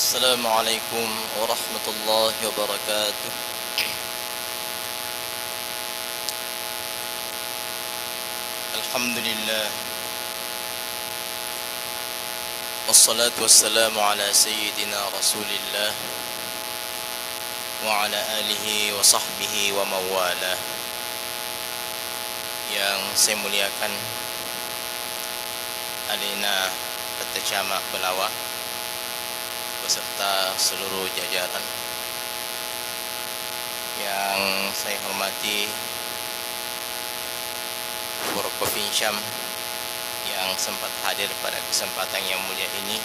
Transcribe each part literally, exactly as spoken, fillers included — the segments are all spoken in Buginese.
Assalamualaikum warahmatullahi wabarakatuh. Alhamdulillah. Wassalatu wassalamu ala sayyidina Rasulillah wa ala alihi wa sahbihi wa mawala. Yang saya muliakan alena Ketua Camat Belawa beserta seluruh jajaran. Yang saya hormati Forkopinsam yang sempat hadir pada kesempatan yang mulia ini.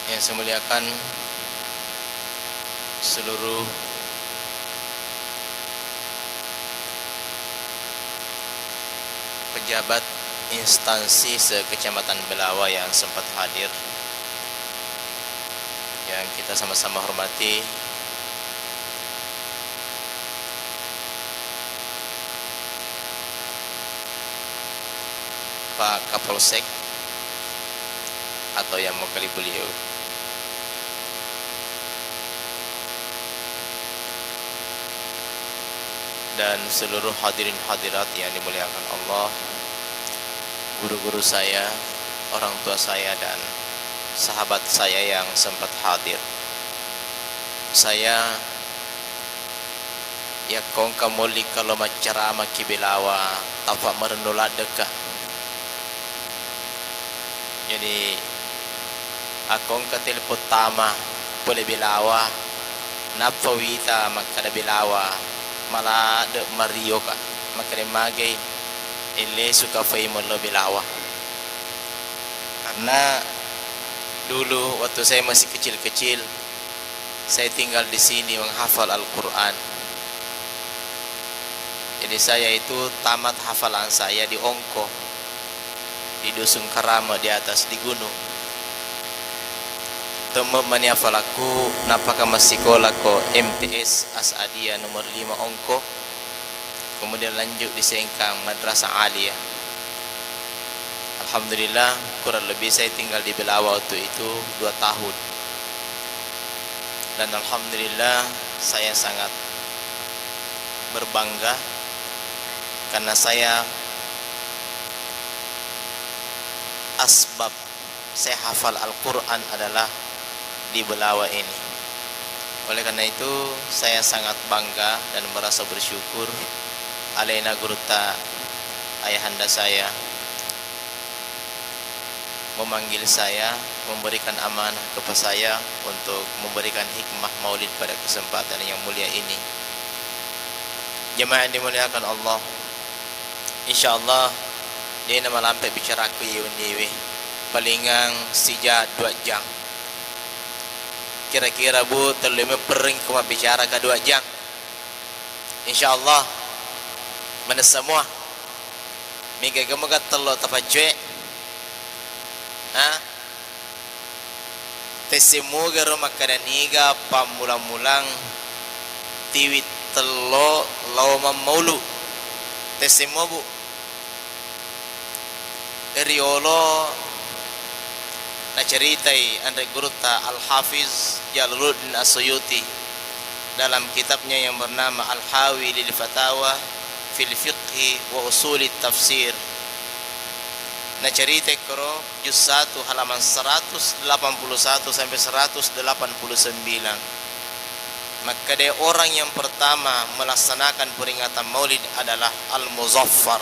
Yang saya muliakan seluruh pejabat instansi se-Kecamatan Belawa yang sempat hadir, yang kita sama-sama hormati, Pak Kapolsek atau yang mewakili beliau, dan seluruh hadirin hadirat yang dimuliakan Allah, guru-guru saya, orang tua saya, dan sahabat saya yang sempat hadir. Saya yakko engka mollika lo maccarama ki Belawa, tapa marennu laddekka. Jadi, akko engka telepon tama pole Belawa, nappa wita makkada Belawa, maladde marioka, makkada magai, ellesuka fai mello Belawa. Karena dulu waktu saya masih kecil-kecil, saya tinggal di sini menghafal Al-Quran. Jadi saya itu tamat hafalan saya di Ongko, di Dusun Karama, di atas, di gunung. Temme mani hafalakku, napaka massikola ko M T S As'adiyah nomor lima Ongko, kemudian lanjut di Sengkang Madrasah Aliyah. Alhamdulillah, kurang lebih saya tinggal di Belawa waktu itu dua tahun. Dan alhamdulillah, saya sangat berbangga karena saya asbab saya hafal Al-Quran adalah di Belawa ini. Oleh karena itu, saya sangat bangga dan merasa bersyukur alena gurutta ayahanda saya memanggil saya, memberikan amanah kepada saya untuk memberikan hikmah maulid pada kesempatan yang mulia ini. Jemaah yang dimuliakan Allah, insyaallah, de' namalampe bicaraku iye wenniwe. Palingang sija dua jang. Kira-kira, Bu, tellu me perring ko mabbicara ka dua jang. Insyaallah, manessa mua. Mega gemega tello tapaccue. Ha? Tessemmugaro makkada niga pammula-mulang tiwi tello lao mammaulu. Tessemmua, Bu. Riolo naceritai anre gurutta Al-Hafiz Jalaluddin As-Suyuti dalam kitabnya yang bernama Al-Hawi lil Fatawa fil Fiqhi wa Usuli Tafsir. Naceritai koro juz satu halaman seratus delapan puluh satu sampai seratus delapan puluh sembilan. Makkeda orang yang pertama melaksanakan peringatan Maulid adalah Al-Muzaffar.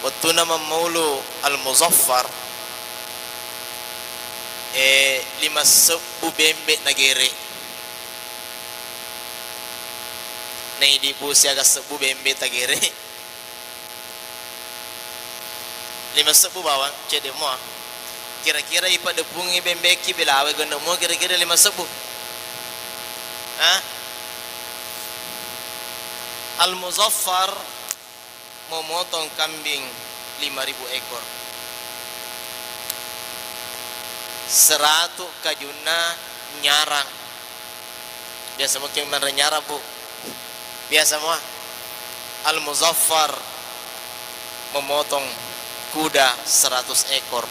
Wettuna mammaulu Al-Muzaffar, eh, lima sebbu bembe nagere. Naidi, Bu, siaga sebbu bembe tagere? Lima sebbu bawang, cedde mua. Kira-kira ipaddepungi bembeki Belawa genne mua kira-kira lima sebbu. Ha? Al-Muzaffar memotong kambing lima ribu ekor. Seratu kajunna nyarang. Biasa mungkin menrenyara, Bu. Biasa mua. Al-Muzaffar memotong kuda seratus ekor.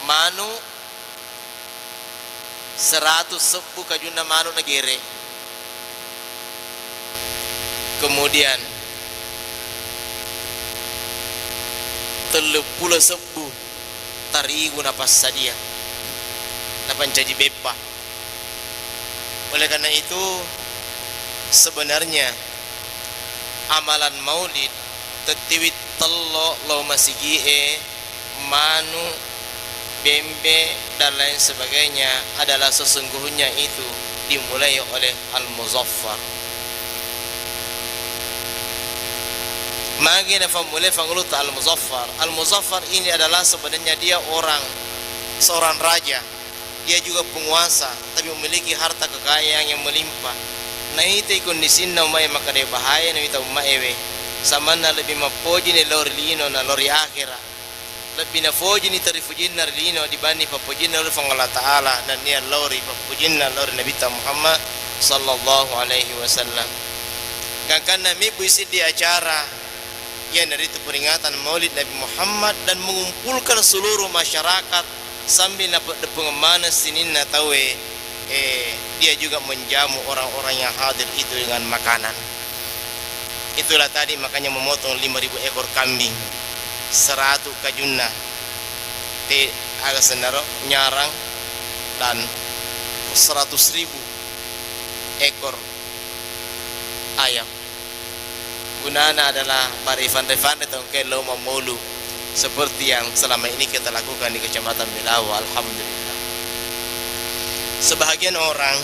Manu seratus sebbu kajunna manu nagere. Kemudian telluppulo sebbu tarigu napassadia, napancaji beppa. Oleh karena itu, sebenarnya amalan maulid, tettiwi tello lao masigi'e, manu, bembe, dan lain sebagainya adalah sesungguhnya itu dimulai oleh Al-Muzaffar. Magi nafammulai fangulutta Al-Muzaffar? Al-Muzaffar ini adalah sebenarnya dia orang, seorang raja. Dia juga penguasa, tapi memiliki harta kekayaan yang melimpah. Naitai kondisinna umma'e makkeda bahaya, nawita umma'ewe. Samanna lebbi mappojini lao ri lino na lao ri akhera. Lebbi nafojini tarifujinna ri lino dibanding pappojinna lao ri Puang Allah Ta'ala, nennia lao ri pappojinna lao ri Nabitta Muhammad sallallahu alaihi wasallam. Gangkanna mebbui siddi acara, iyanaritu peringatan Maulid Nabi Muhammad dan mengumpulkan seluruh masyarakat sambil napeddepungeng maneng sininna tauwe, eh, dia juga menjamu orang-orang yang hadir itu dengan makanan. Itulah tadi makanya memotong lima ribu ekor kambing, seratu kajunna, te aga sennaro nyarang, dan seratus ribu ekor ayam. Gunana adalah parifanre-fanre tongke lo mammolu seperti yang selama ini kita lakukan di Kecamatan Belawa, alhamdulillah. Sebahagian orang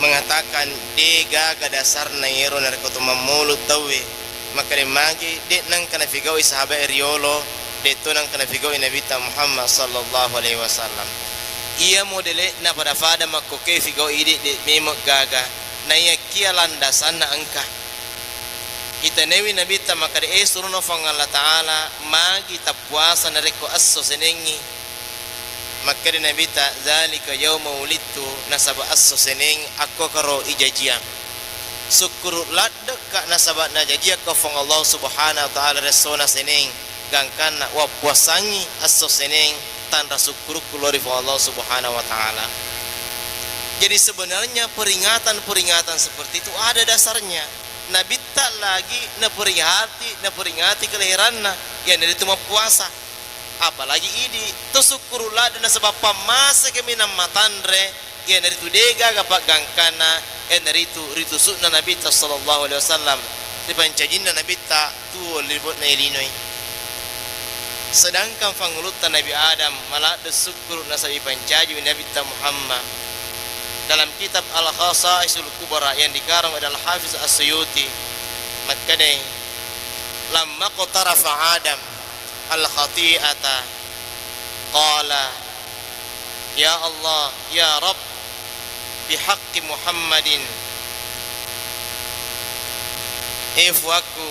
mengatakan, de gaga dasarna iyero narekko to mammolu tauwe, makkeda magi de nengka nafigau'i sahabat riolo, de to nengka nafigau'i Nabitta Muhammad sallallahu alaihi wasallam. Iya modele'na pada-pada makkoke figau'i de, de memeng gaga, naiyakia landasanna engka. Itanewi Nabitta makkeda, eh, suruhna Puang Allah Ta'ala, magi tappuasa narekko esso senengngi? Makkeda Nabitta, "Zalika yauma wulidtu," nasaba esso seneng akkokaro ijajiang. Sukkuru laddekka nasaba najajiakka Puang Allah Subhanahu wa Ta'ala ressona seneng, gangkanna wappuasangngi esso seneng tanra sukkurukku lao ri Puang Allah Subhanahu wa Ta'ala. Jadi sebenarnya peringatan-peringatan seperti itu ada dasarnya. Nabitta lagi naperingati, naperingati kelahiranna, iyanaritu mappuasa. Apalagi idi, to sukkuru ladde nasaba pammaseke minang matanre, iyanaritu de gaga paggangkanna, iyanaritu ritusu'na Nabitta sallallahu alaihi wasallam, ripancajinna Nabitta tuo ri libo'na ilinoi. Sedangkan fangulutta Nabi Adam maladde sukkuru nasaba ipancaji Nabitta Muhammad. Dalam kitab Al-Khasaisul Kubra yang dikarang oleh Al-Hafiz As-Suyuti, makkedai, "Lamma qtarafa Adam al-khati'ata, qala, ya Allah, ya Rabb, bihaqqi Muhammadin." E Fuakku,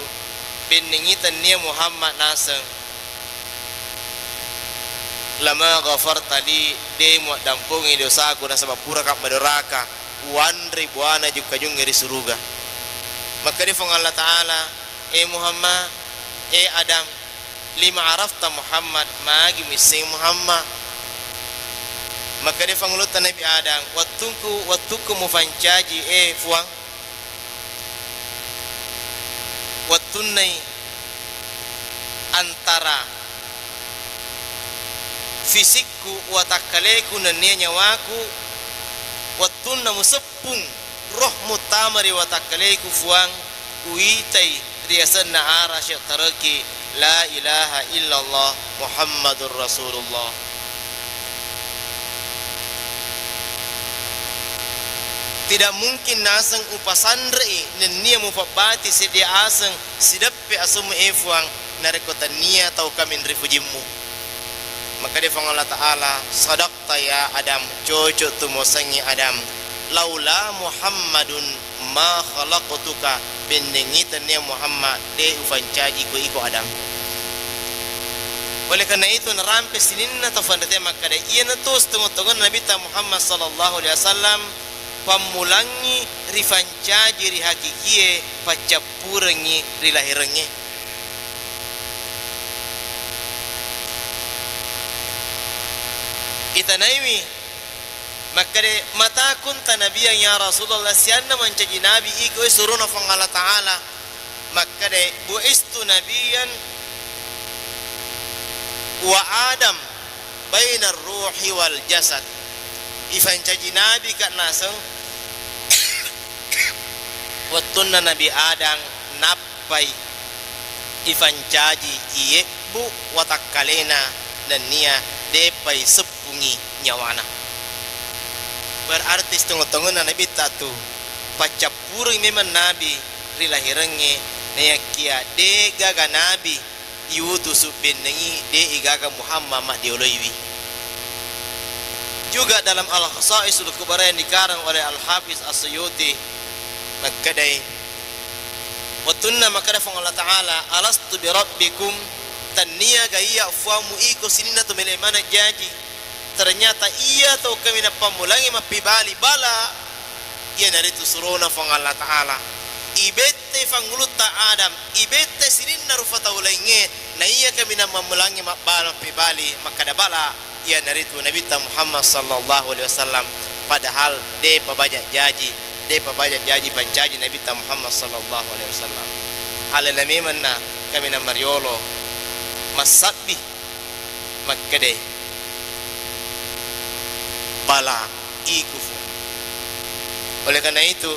bennengngi tennia Muhammad naseng. "Lama ghafarta li," de muaddampongi dosaku nasaba puraka madoraka, uwanre buana jukka-jungnge ri suruga. Makkeda Puang Allah Ta'ala, "E Muhammad, e Adam, lima arafta Muhammad, magi misseng Muhammad?" Makkeda fangulutta Nabi Adam, "Wettukku, wettukku mufancaji, e Fuang, wettunnai antara fisikku, watakkaleku, nennia nyawaku, wettunna museppung rohmu tama ri watakkaleku, Fuang, uitai ri asenna arasy tareki, la ilaha illallah Muhammadur Rasulullah." Tidak mungkin naseng upasanrei nennia mupabbati seddie aseng sideppe asemmu, e Fuang, narekko tennia tau kaminri fujimmu. Makkeda Puang Allah Ta'ala, "Sadaqta ya Adam, cocok tu muasengngi Adam. Laula Muhammadun ma khalaqtuka, bennengngi tennia Muhammad, de ufancaji ko iko Adam." Oleh karena itu, narampe sininna tau fanrite makkeda, iyanatu sitongo-tongenna Nabitta Muhammad sallallahu alaihi wasallam, pammulangngi rifancaji ri hakikie, paccappurengngi ri lahirengnge. Itanaiwi, makkeda, "Mata kunta nabiyan ya Rasulullah, sianna mancaji nabi iko surona Puang Allah Ta'ala?" Makkeda, "Bu'istu nabiyan wa Adam bainar ruhi wal jasad." Ifancaji nabi ka naseng wettunna Nabi Adam nappai ifancaji iyebbu watakkalena nennia depai seppungi nyawana. Berarti setengah-tengahna Nabitta tu paccappureng memang nabi ri lahirengnge, nayakkia de gaga nabi iutusu bennengi, de igaga Muhammad maddioloiwi. Juga dalam Al-Khasaisul Kubra yang dikarang oleh Al-Hafiz As-Suyuti, makkedai, wettunna makkeda Puang Allah Ta'ala, "Alastu bi rabbikum?" Tennia ga iya fuammu iko sininna to mele maneng jaji? Ternyata iya to kaminang pammulangi mappibali, bala, iyanaritu surona Puang Allah Ta'ala. Ibette fangulutta Adam, ibette sininna rufa tau laingnge, na iya kaminang mammulangi mabbala mappibali, makkeda bala, iyanaritu Nabitta Muhammad sallallahu alaihi wasallam, padahal depa baja jaji, depa baja jaji pancaji Nabitta Muhammad sallallahu alaihi wasallam. Alena memenna kaminang mariolo massabbi makkeda, "Bala, iko." Oleh karena itu,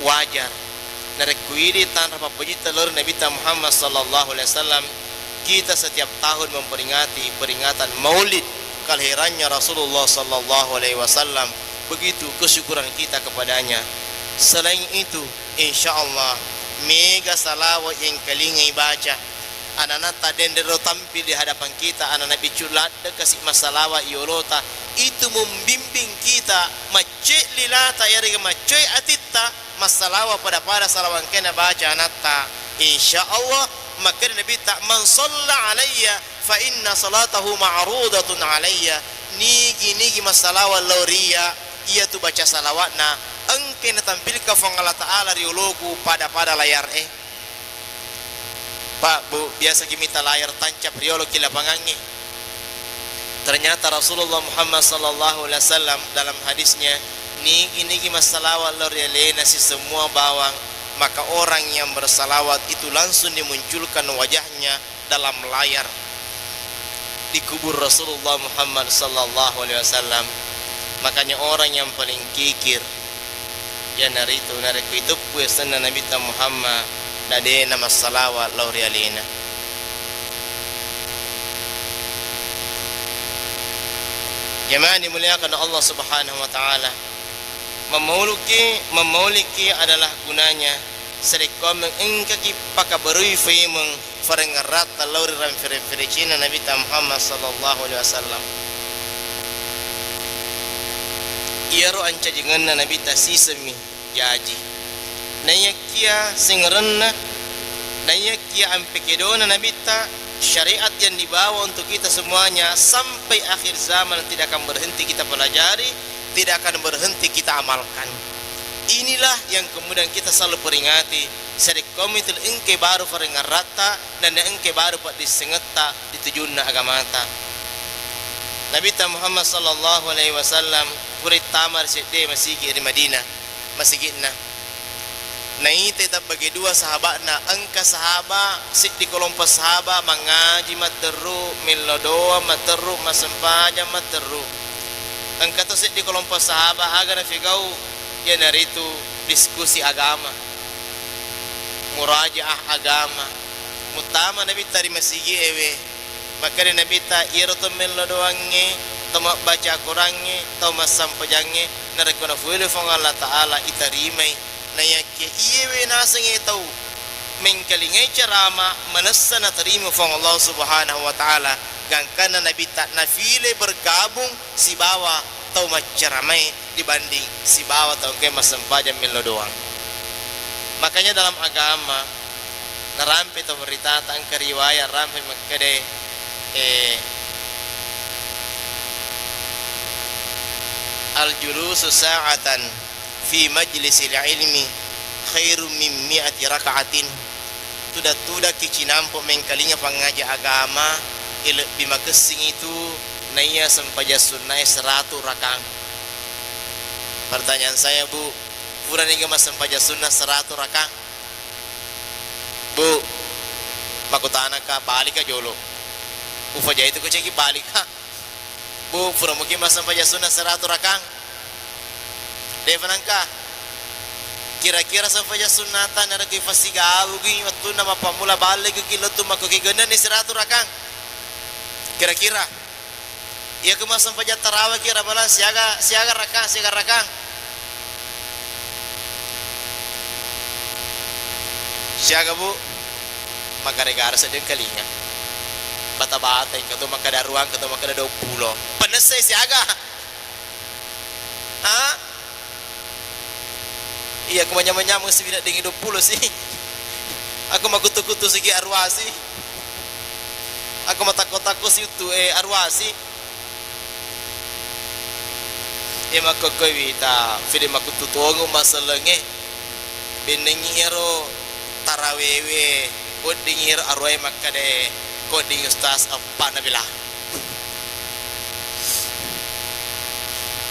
wajar narekko idi tanra pappojitta lao ri Nabitta Muhammad sallallahu alaihi wasallam, kita setiap tahun memperingati peringatan Maulid kelahirannya Rasulullah sallallahu alaihi wasallam. Begitu kesyukuran kita kepadanya. Selain itu, insya Allah, mega salawat yang kalingai baca. Ananatta denrero tampil di hadapan kita, anana biccu ladde kasi massalawa yolota, itu membimbing kita, maccoi lilata yarega maccoi atitta, massalawa pada-pada salawangkena baca anatta. Insya Allah, makkeda Nabitta, "Man shalla alayya fa inna salatahu ma'rudatun alayya." Nigi-nigi massalawa lao ri iya, iya tu baca salawatna engke natampilka Puang Allah Ta'ala ri oloku pada-pada layar e. Pak, Bu, biasaki mita layar tancap rioloki lapangangnge. Ternyata Rasulullah Muhammad sallallahu alaihi wasallam dalam hadisnya, nigi-nigi massalawat lao ri alena si semua bawang, maka orang yang bersalawat itu langsung dimunculkan wajahnya dalam layar di kubur Rasulullah Muhammad sallallahu alaihi wasallam. Makanya orang yang paling kikir iyanaritu narekko iteppu yasenna Nabitta Muhammad, na de namassalawat lao ri alena. Jamaah dimuliakan Allah Subhanahu wa Ta'ala, memmauluki, memmauliki adalah gunanya sarekkoameng engkaki pakabarui faimeng farengngerratta lao ri ramfere-ferecenna Nabitta Muhammad sallallahu alaihi wasallam. Iyaro ancajengenna Nabitta sisemmi jaji. Naiyakkiya sengerenna, naiyakkiya ampekedona Nabitta, syariat yang dibawa untuk kita semuanya sampai akhir zaman tidak akan berhenti kita pelajari, tidak akan berhenti kita amalkan. Inilah yang kemudian kita selalu peringati, sarekkomitu engke baru farengngerratta, nennia engke baru paddissengetta di tujunna agamata. Nabitta Muhammad sallallahu alaihi wasallam pura tama ri sedde masigi ri Madinah, masigi'na. Naitai tabbage dua sahaba'na, engka sahaba, siddi kelompok sahaba mangaji matteru, millo doang matteru, massempajang matteru. Engka to siddi kelompok sahaba aga nafigau, iyanaritu diskusi agama, murajaah agama. Muttama Nabitta ri masigi ewe. Makkeda Nabitta, iyaro to mello doangnge, to mabbaca Qurangnge, to massampajangnge, narekko nafueloi Puang Allah Ta'ala, itarimai. Naiyakke iyewe nasengnge tau mengkalingai carama, manessa natarima Puang Allah Subhanahu wa Ta'ala, gangkanna Nabitta nafile bergabung sibawa tau maccaramae dibanding sibawa tau engkae massempajang mello doang. Makanya dalam agama, narampe tau beritata engka riwayat rampe makkeda, eh, "Al-julusu sa'atan fi majlisil ilmi khairum min mi'ati raka'atin." Tuda-tudaki cinampo mengkalinga pangngaja agama, eh, lebbi makessing itu Naiya sempajang sunnae seratu rakang. Pertanyaan saya, Bu, puraniga massempajang sunnah seratu rakang? Bu, makkutanaka, balika jolo. Ufajaituko ceki balika. Bu, pura muki massempajang sunnah seratu rakang? Defa nangka. Kira-kira sempajang sunnata narekko ifassigaugi wettunna mappammula balliguki lettu makkuki gennenni seratu rakang? Kira-kira? Iyako massempajang taraweki Ramalang siaga, siaga rakang, siaga rakang? Siaga, Bu? Maggare-gare sedding kalinga. Bata-bata, engka to makkeda aruwa, engka to makkeda duappulo. Pennessai siaga? Ha? Iya, aku manyameng-nyameng si, weddingngi duappulo si. Aku makkuttu-kuttu sigi aruwa si. Aku matakko-takko si uttu, eh, aruwa si. Iya, makkokkoi wita, fede makkuttu tongeng masellengnge. Bennengngi ero tarawewe, weddingngi ero aruwae makkeda, ko wedding ustaz, eppa na bela.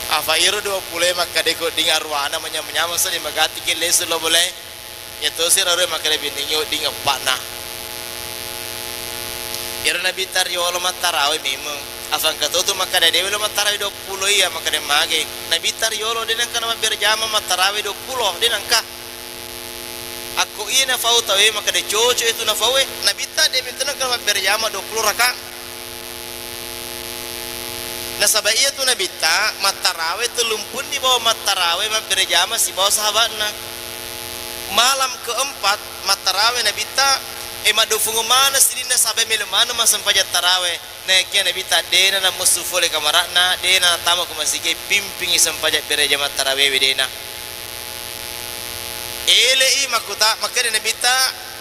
Afa iro duappulo e makkeda ko wedding aruwana manyameng-nyameng seddi magatti ki lesu lo bolae. Iya tosi ro makkeda bennengngi wedding eppa'na. Iyaro Nabitta riolo mattarawe memeng. Afa engka to tu makkeda dewe lo mattarawe duappulo iya, makkeda mage. Nabitta riolo de nengka namabbere jama mattarawe duappulo, de nengka. Akko iya nafau tauwe makkeda coco itu nafauwe, Nabitta de mintu nengka mabbere jama duappulo rakang. Nasaba iyatu Nabitta mattarawe tellumpunni bawang mattarawe mabbere jama sibawa sahabatna. Malam keempat mattarawe Nabitta, e, maddufung maneng sininna sahabat melo maneng massempajang tarawe. Naekia Nabitta dena namessu fole kamara'na, dena natama ko masigi, pimpingi sempajang bere jama tarawewe dena. Ele'i makkuta, makkeda Nabitta,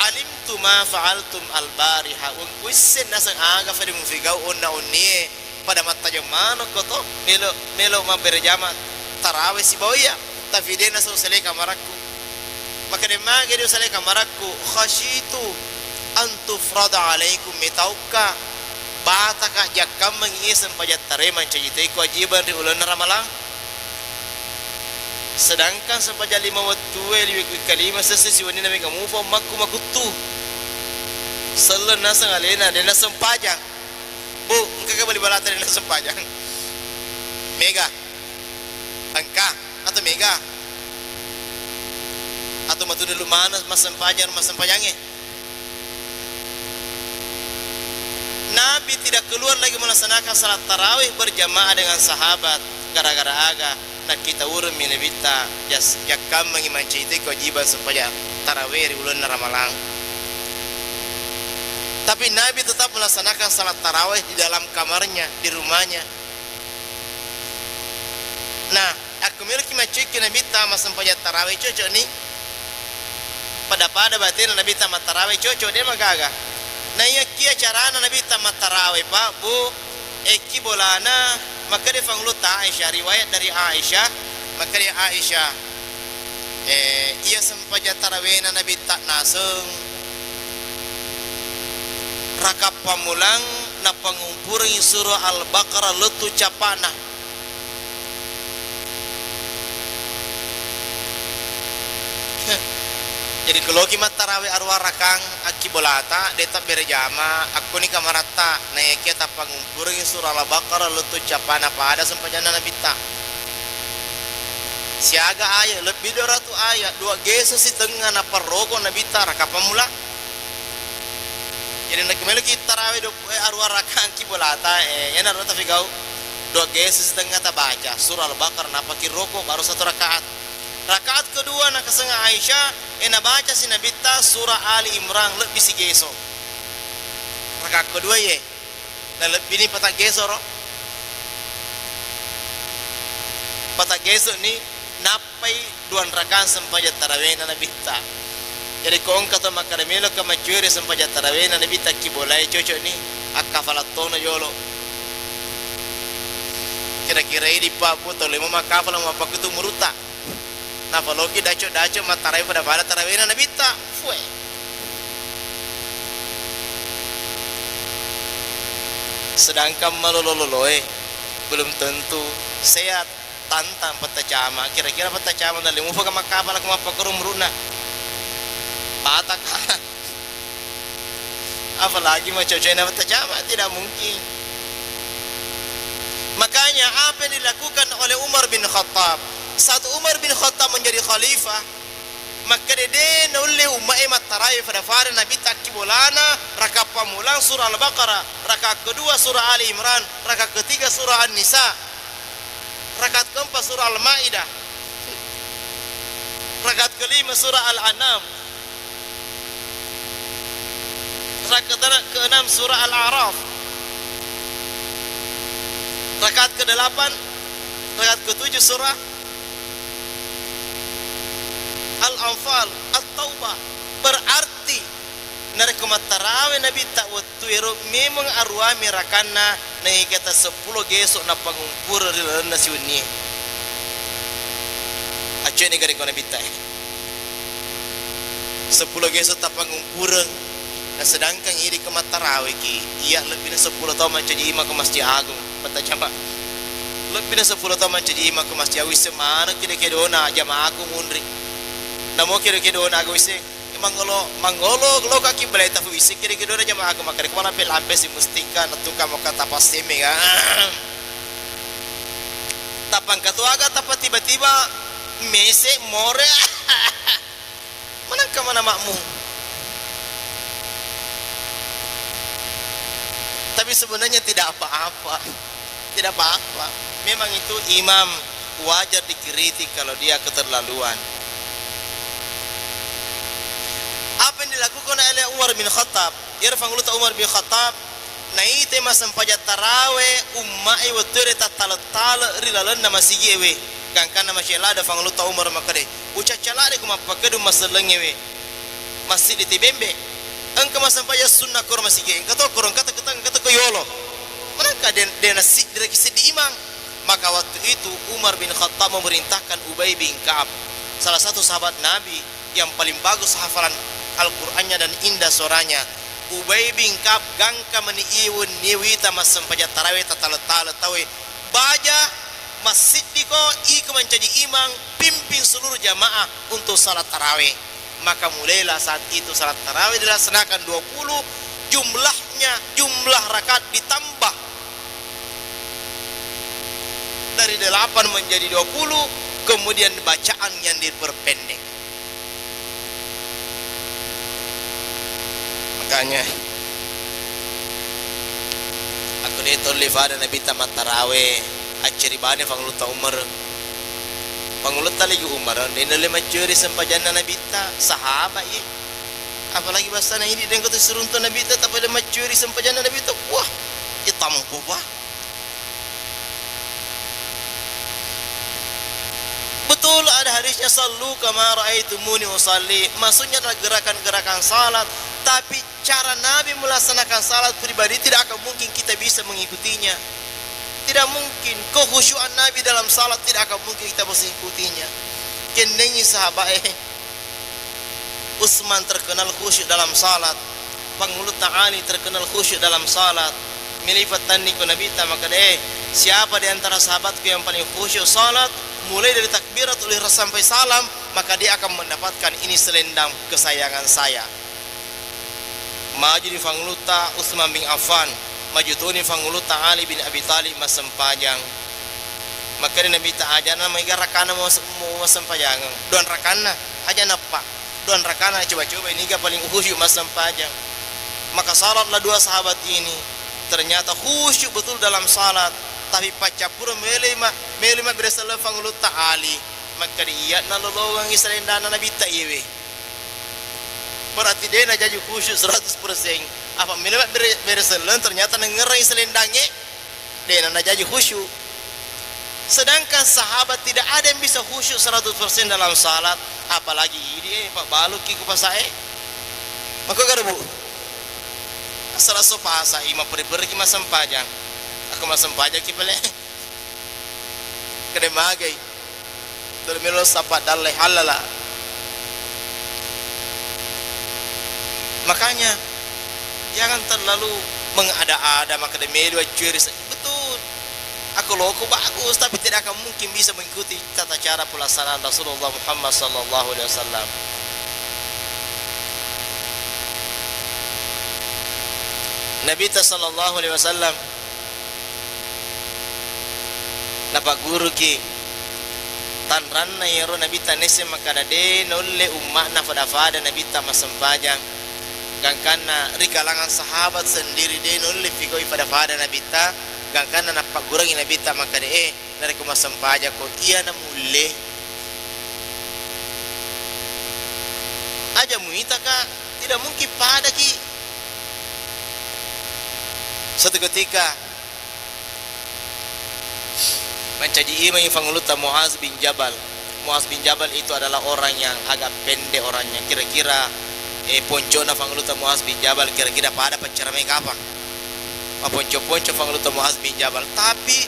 "Alimtu ma fa'altum al-bariha." Weng kuisseng naseng aga fade mufigau onna onnie, pada mattajeng manokko to, melo, melo mabbere jama tarawe sibawa iya, tapi de naseng usale kamarakku. Makkeda mage de usale kamarakku, "Khasyitu an tufrada alaikum," metaukka, bataka jakkammengngi iya sempajang tarawe mancaji toi kewajiban ri uleng Ramalang. Sedangkan sempajang lima wettue liwe kalima sesse siwenni na mega mufa ummakku makuttu. Selleng naseng alena, de nasempajang. Bu, engka ke bali balata de nasempajang? Mega. Engka. Atau mega. Atau matu dulu mana massempajang, massempajangnge. Nabi tidak keluar lagi melaksanakan salat tarawih berjamaah dengan sahabat. Gara-gara aga? Nakkita uremmi Nabitta jas-, jakkammengngi mancaji toi kewajiban sempajang tarawih ri uleng Ramalang. Tapi Nabi tetap melaksanakan salat tarawih di dalam kamarnya, di rumahnya. Nah, akko meloki maccoiki Nabitta massempajang tarawih, cocokni? Pada-pada batena Nabitta mattarawe, cocok, de magaga. Naiyakia carana Nabitta mattarawe, Pak, Bu, e, kibolana, makkeda fangulutta Aisyah, riwayat dari Aisyah, makkeda Aisyah, e, iya sempajang tarawena Nabitta naseng raka pammulang napangumpurengngi surah Al-Baqarah lettu cappana. Jadi, ko loki mattarawe aruwa rakang akkibolata, de tabbere jama, akkoni kamaratta, naiyakia tappangumpurengngi surah Al-Baqarah lettu cappana pada sempajanna Nabitta. Siaga ayat, lebbi dua ratu ayat, dua geso sitengnga naparroko Nabitta raka pammula. Jadi, nakke meloki tarawe do-, eh, aruwa rakang kibolata, eh, enaro tafigau. Dua geso sitengnga tabaca surah Al-Baqarah, napaki roko, baru satu rakaat. Rakaat kedua nakasengnga Aisyah, eh, nabaca si Nabitta surah Ali Imran, lebbi sigeso. Rakaat kedua ye, nalebbini pataggeso ro. Pataggeso ni, nappai duanrakang sempajang tarawena Nabitta. Jadi, ko engka to makkeda meloka maccoeri sempajang tarawena Nabitta, kibolae cocok ni, akkafalattono jolo. Kira-kira idi, Pak, Bu, tau lemo makkafala mappakutu murutta. Nafaloki daco-daco mattarawe pada-pada tarawena Nabitta. Fue. Sedangkan malolo-loloe belum tentu sehat, tantang pettacama. Kira-kira pettacama dalle mupa ka makkapala ko mappakoro umuru'na? Pataka. Apalagi macocoena pettacama, tidak mungkin. Makanya apa yang dilakukan oleh Umar bin Khattab? Saat Umar bin Khattab menjadi khalifah, makkeda de naulle umma'e mattarawe fada-fada Nabitta akkibolana, rakaat pammulang surah Al-Baqarah, rakaat kedua surah Ali Imran, rakaat ketiga surah An-Nisa, rakaat keempat surah Al-Maidah, rakaat kelima surah Al-An'am, rakaat keenam surah Al-A'raf, rakaat kedelapan, rakaat ketujuh surah Al-Anfal, At-Taubah. Berarti narekko mattarawe Nabitta wettu ero, memang aruami rakanna, naikata seppulo geso nappangumpureng ri lalenna siwennie. Accueni gare ko Nabitta e. Seppulo geso tappangumpureng. Na sedangkan idi ko mattaraweki, iya lebbina seppulo taung mancaji imang ko Masjid Agung. Pettacama. Lebbina seppulo taung mancaji imang ko Masjid Agung, wisseng maneng kedo-kedona jamaaku munri. Namo kedo-kedona aga wisseng, mangolo, mangolo lokaki balai tafu wisseng kedo-kedona jamaaku, makkeda ko malampe-lampe si mustika nattukang mokka tapasseme ga. Tapangkatuaga tapa tiba-tiba mese more. Manengka mana makmum. Tapi sebenarnya tidak apa-apa. Tidak apa-apa. Memang itu imam wajar dikritik kalau dia keterlaluan. Apa yang dilakukan oleh Umar bin Khattab? Iyaro fangulutta Umar bin Khattab, naita massempajang tarawe umma'e wettuere tattale-tale ri lalenna masigi'e we. Gangkanna masya Allah ada fangulutta Umar makkeda, ucacca ladde ko mappakedu massellengnge we. Massiddi tibembe. Engka massempajang sunna koro masigi, engka to koro, engka to ketang, engka to ko yolo. Manengka de, de nassiddiraki seddi imang. Maka waktu itu Umar bin Khattab memerintahkan Ubay bin Ka'ab, salah satu sahabat Nabi yang paling bagus hafalan Al-Qur'annya dan indah suaranya. Ubay bin Ka'ab gangka meni iwun niwita massempajang tarawe tattale-tale tauwe. Baja massiddiko, iko mancaji imang, pimpin seluruh jamaah untuk salat tarawe. Maka mulailah saat itu salat tarawih dilaksanakan dua puluh, jumlahnya, jumlah rakaat ditambah dari delapan menjadi dua puluh, kemudian bacaan yang diperpendek. Makanya, aku de tolli fada Nabitta mattarawe, acceri bane fangulutta Umar. Fangulutta lagi Umar, de nulle maccuri sempajanna Nabitta, sahabat ye. Apalagi bassana idi dengko tu siruntu Nabitta, tapi de maccuri sempajanna Nabitta. Wah, ya tampo, Pak. Betul ada hadisnya, "Sallu kama raaitumuni usalli." Maksudnya adalah gerakan-gerakan salat, tapi cara Nabi melaksanakan salat pribadi tidak akan mungkin kita bisa mengikutinya. Tidak mungkin. Kekhusyuan Nabi dalam salat tidak akan mungkin kita bisa mengikutinya. Kendengi sahabat, eh. Utsman terkenal khusyuk dalam salat, Pangulutta Ali terkenal khusyuk dalam salat. Milai pattanni ko Nabitta makkeda, "Eh, siapa di antara sahabatku yang paling khusyuk salat, mulai dari takbiratul ihram sampai salam, maka dia akan mendapatkan ini selendang kesayangan saya." Majuni Pangulutta Utsman bin Affan, maju toni Pangulutta Ali bin Abi Thalib massempajang. Makkeda Nabitta, "Ajana mega rakanna mas-, mu-, massempajangeng?" "Duang rakanna." "Aja nappa." "Duang rakanna, coba-coba niga paling khusyuk massempajang." Maka salatlah dua sahabat ini. Ternyata khusyuk betul dalam salat, tapi paccappureng melo ma-, melo mabbere selleng Pangulutta Ali. Makkeda, "Iyana lolongengngi selendangna Nabitta iyewe." Berarti de najaji khusyuk seratus persen. Apa melo mabbere-, bere selleng, ternyata nengngerangngi selendangnge, de nanajaji khusyuk. Sedangkan sahabat tidak ada yang bisa khusyuk seratus persen dalam salat, apalagi idi, eh, pabbaluki ku pasae. Mako garo, Bu? Asal aso pasa, ima peri-periki massempajang. Aku massempajang ki pale. Kede magai. Tuli melo sapa dalle halala. Makanya, jangan terlalu mengada-ada, makkeda melo accue ri se-, betul. Akko loko bagus, tapi tidak akan mungkin bisa mengikuti tata cara pelaksanaan Rasulullah Muhammad sallallahu alaihi wasallam. Nabitta sallallahu alaihi wasallam napagguruki, tanranna iyaro Nabitta naisseng makkeda de naulle umma'na fada-fada Nabitta massempajang. Gangkanna ri kalangan sahabat sendiri de naulle pigau'i fada-fada Nabitta, gangkanna nappagguruangngi Nabitta makkeda, "Eh, narekko massempajakko, iyana mulle. Aja muitaka, tidak mungkin padaki." Suatu ketika, mancaji imang Fangulutta Muaz bin Jabal. Muaz bin Jabal itu adalah orang yang agak pendek orangnya. Kira-kira, eh, poncona Fangulutta Muaz bin Jabal kira-kira pada paccaramai kapang? Maponco-ponco Fangulutta Muaz bin Jabal. Tapi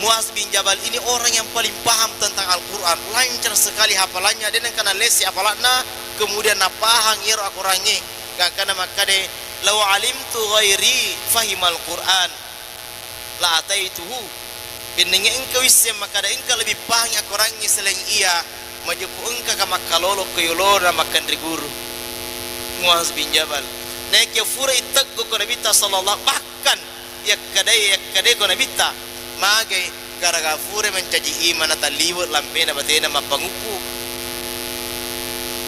Muaz bin Jabal ini orang yang paling paham tentang Al-Quran. Lancar sekali hafalannya. Dia nengka nalesi hafalanna, kemudian napahang iyaro akorangnge. Gangkanna makkeda, "Lau alimtu ghairi fahimal Quran la ataituhu." Bennengnge engka wisseng makkeda engka lebih pahangngi akorangnge selain iya, majeppu engkaka makkalolo ko yolona makkanre guru. Muaz bin Jabal. Naekiya fura itteggoko Nabitta sallallahu, bahkan yakkedai, yakkedai ko Nabitta, magai garaga fura mancaji imang natalliwe lampena batena mappanguppu.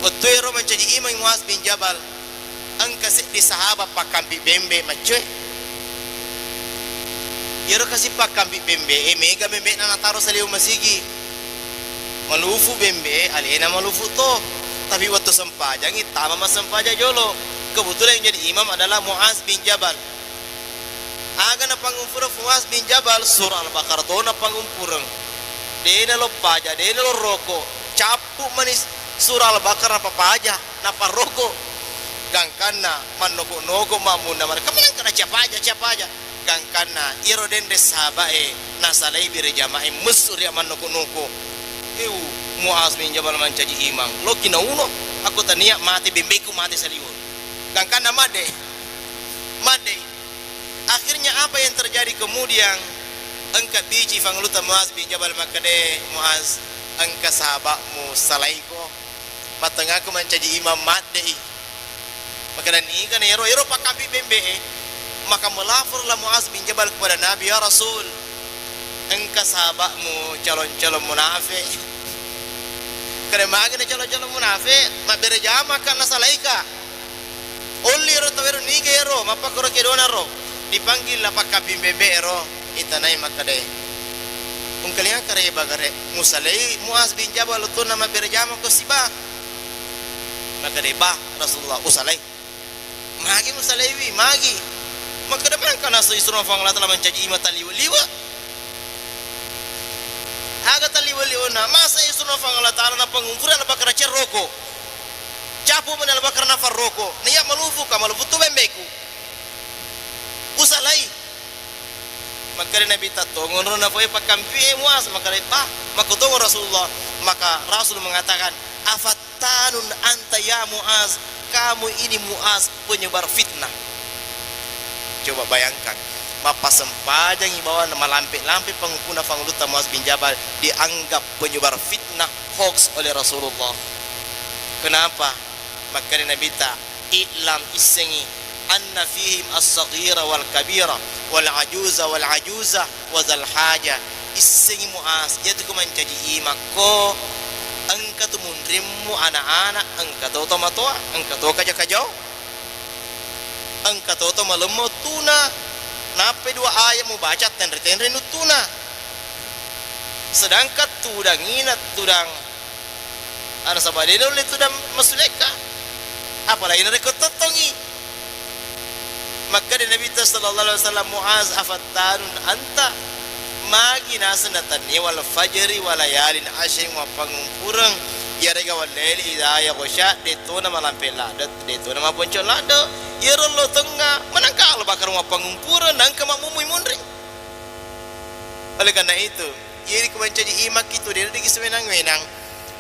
Wettuero mancaji imang Muaz bin Jabal, engka seddi sahabat pakkampi bembe maccoe. Iyaro kasi pakkampi bembe e, mega bembe'na nataro saliweng masigi. Malufu bembe e, alena malufu to. Tapi wettu sempajangngi, tama massempajang jolo. Kebetulan yang jadi imam adalah Muaz bin Jabal. Aga napangumpureng Muaz bin Jabal, surah Al-Baqarah to napangumpureng. Dena lo paja, dena lo roko. Cappu mani surah Al-Baqarah napapaja, naparoko. Gangkanna mannoko-noko ma'munna mare. Kamanang kana cia paja, cia paja. Gangkanna iyaro denre sahabat e nasalai bere jamaah e messu ri mannoko-noko. Eu, Muaz bin Jabal mancaji imang. Loki nauno, akko tania mate bembeku mate saliweng. Gangkanna madde. Madde. Akhirnya apa yang terjadi kemudian? Engka biji Fangulutta Muaz bin Jabal makkeda, "Muaz, engka sahabatmu salaiko. Mattengaku mancaji imam madde'i." Makkeda, "Niga na ero?" "Ero pakkampi bembe e." Maka melaporlah Muaz bin Jabal kepada Nabi, "Ya Rasul, engka sahabatmu calon-calon munafik." Kede magana calon-calon munafik, mabbere jamaka nasalaika. Olli ero tau ero, niga ero, mappakkoro kedona ro. Dipanggil la pakkabbing bembe ero, itanai makkedae, "Ungkalinga kare bagare, musalai Muaz bin Jabal ottonna mabbere jama ko siba?" Makkedai, "Ba, Rasulullah, usalai." "Magi musalaiwi, magi?" Makkeda, "Mangka nasa isuro Puang Allah Taala mancaji imang taliwe-liwe." Aga taliwe-liwena, masa isuro Puang Allah Taala napangumpura Abu Bakar cerroko? Capu mani Abu Bakar nafarroko. Naiya malufuka, malufu tu bembeku. Usalai. Makkeda Nabi, "Tattongo ro napoe pakkampi e Muaz." Makkeda, "Bah, makkutongo Rasulullah." Maka Rasul mengatakan, "Afattanun anta ya Muaz, kamu ini Muaz penyebar fitnah." Coba bayangkan, mappasempajangi bawang malampe-lampe pangumpuna Fangulutta Muaz bin Jabal dianggap penyebar fitnah, hoax oleh Rasulullah. Kenapa? Makkeda Nabitta, "I'lam, issengi, anna fihim as-saghira wal kabira, wal ajuza wal ajuza, wa zal haja." Issengi Muaz, iyatu ko mancaji imakko, engka tu munrimmu anak-anak, engka to tomatoa, engka to kaja-kajao, engka to to malemma uttuna. Nappai dua ayat mubaca, tenre-tenre nuttuna. Sedangkan tudang ina, tudang Ana saba de naulle tudang massulekka. Apalagi narekko tottongi. Makkeda Nabitta sallallahu alaihi wasallam, "Muaz, afattanun anta?" Magi naseng natannia, "Wal fajri wa layalin asyrin," mappangumpureng, iyarega wal laili idza yaghsha, de tona malampe ladde, de tona maponco ladde. Iyaro lo tengnga, manengka Abu Bakar mappangumpureng, nengka mammumui munri. Oleh karena itu, iyari ko mancaji imakki tu, de digi sewenang-wenang.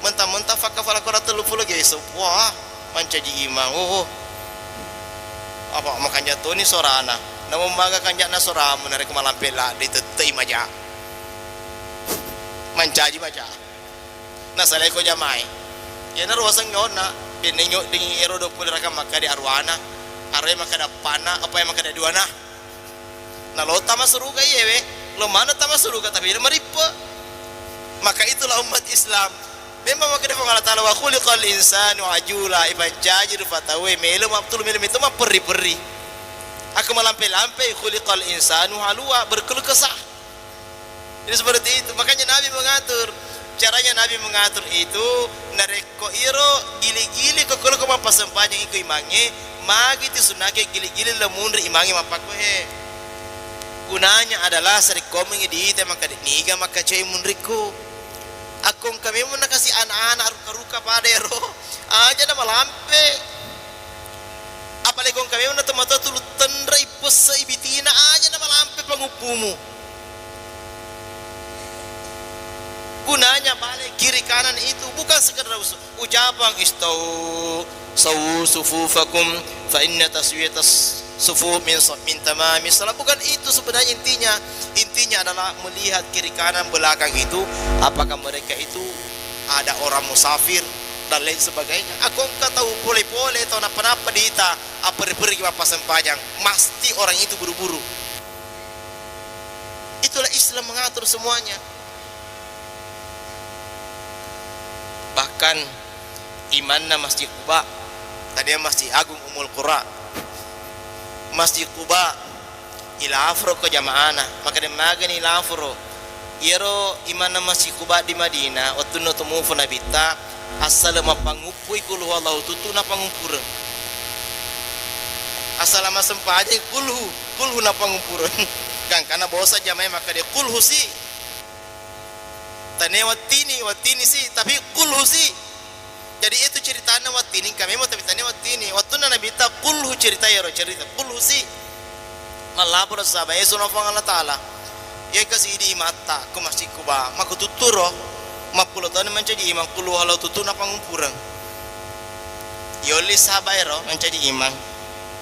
Mentang-mentang fakkafala Quran telluppulo geso. Wah, mancaji imang. Oh, oh. Apa makanja toni sorana. Namun maga kanja'na soramu narekko malampe ladde tette'i maja. Mancaji maja. Nasalai ko jamae. Iyanaro waseng nyona, benneng nyo-, dengan ero dua puluh raka makkeda arwana, aroe makkeda appanna, apae makkeda duana. Nalo tama suruga iyewe, lo mana tama suruga tapi ina marippe. Maka itulah umat Islam. Memang makkeda Puang Allah Taala, "Wa khuliqal insanu ajula," ipancaji rupa tauwe melo mattulu, melo meto mapperri-perri. Aku malampe-lampe, "Khuliqal insanu halua," berkeluh kesah. Jadi seperti itu. Makanya Nabi mengatur. Caranya Nabi mengatur itu, narekko iro gili-gili ko kolo ko mappasempajang iko imangnge, magi tu sunnake gili-gili lo munri imangnge mappakkohe. Gunanya adalah sarekkomengngi diita makkeda niga makkacai munrikku. Akko engka memang nakasi anak-anak ruka-ruka pada ero, aja na malampe. Apalagi ko engka memang na tomatoa tulu tenrai pessei bitina, aja na malampe panguppumu. Gunanya bale kiri kanan itu bukan sekedar us-, ucapang istau sawu sufufakum fa inna taswiyatas sufu min sa-, min tamami salat. Bukan itu sebenarnya intinya. Intinya adalah melihat kiri kanan belakang itu, apakah mereka itu ada orang musafir dan lain sebagainya. Akko engka tau pole-pole, tau nappa-nappa diita, apperri-perri mappasempajang, mesti orang itu buru-buru. Itulah Islam mengatur semuanya. Bahkan imanna Masjid Quba, tania Masjid Agung Ummul Qura. Masjid Quba, ilafuro ko jamaana, makkeda magani ilafuro. Iyaro imanna Masjid Quba di Madinah, wettunna tumufu Nabitta, assala mappanguppui qul huwallahu tuttu napangumpureng. Assala massempajang kulhu, kulhu napangumpureng. Gangkana bosa jamae makkeda kulhu si. Tania wattini, wattini si, tapi kulhu si. Jadi itu ceritana wattini, kami mau tapi tania wattini. Wettunna Nabitta kulhu cerita iyaro cerita, kulhu si. Mallaporo sahabat, eh, suna Puang Allah Taala. Iya kasi idi imatta ko Masjid Quba, mako tutturo. Mappulo taunni mancaji imang, qul huwallahu tuttu napangumpureng. Yolli sahabat ero mancaji imang.